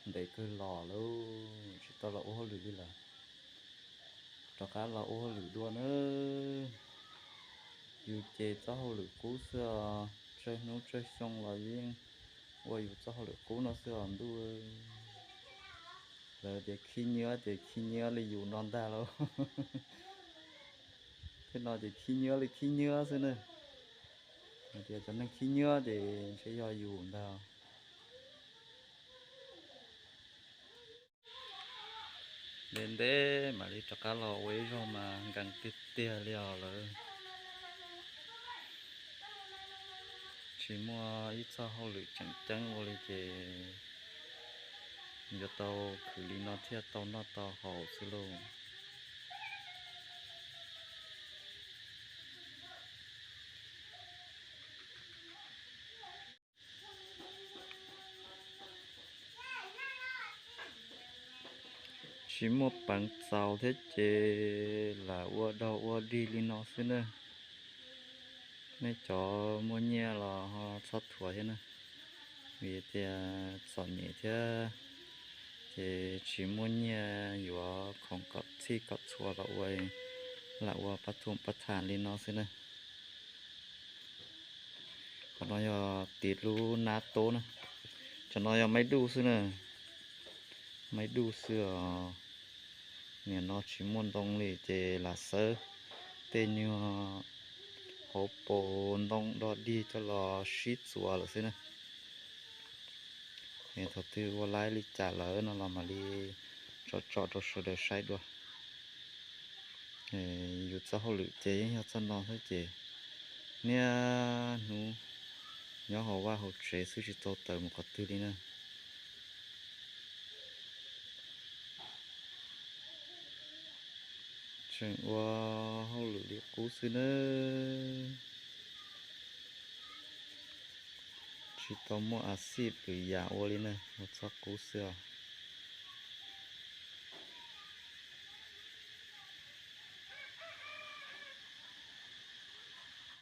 Ntev kawg los lawm, tsis tau los ua hauj lwm li lawm. Rov qab los ua hauj lwm dua na. Yus ces txoj hauj lwm qub xwb os, tsawg hnub tsawg xyoo los yeej ua yus txoj hauj lwm qub no xwb os ntuj. Lawv tias khib nyiab ces khib nyiab li yus no ntag lauj. Tej no ces khib nyiab li khib nyiab xwb na. Hais tias cov neeg khib nyiab ces ntshe yog yus ntag. Ntev ntev mam li rov qab los ua ib zaug mas nkees tiag tiag li os lawm. Tsis muaj ib txoj hauj lwm tseem ceeb ua li ces yuav tau khwv li no thiaj tau noj tau haus xwb lauj. Tsis muaj peev txaus thiab ces lam ua daug ua dig li no xwb na. Nej cov muaj nyiaj los ho txhob thuam thiab na, vim tias txom nyem thiab ces tsis muaj nyiaj yuav khoom kom txhij kom txhua los ua, lam ua pab thuam pab tham li no xwb na. Qhov no yog tiv lub nab tob na. Cov no yog maib duj xwb na. Maib duj xwb os. Nim no tsis muaj ntoo li ces lam xawb tej nyuag hauv paus ntoo dog dig coj los sib txuas lawm xwb na. Es thaum twg ua laib li cas lawm no los mam li tso tso rau sawv daws saib dua. Yus txoj hauj lwm ces yeej yog txoj no xwb ces niaj hnub nyob hauv vaj hauv tsev xwb tsis tau tawm mus qhov twg li na. Tseem ua hauj lwm li qub xwb nawb. Tsis tau muaj a xij lwm yam ua li na, ua txoj qub xwb os.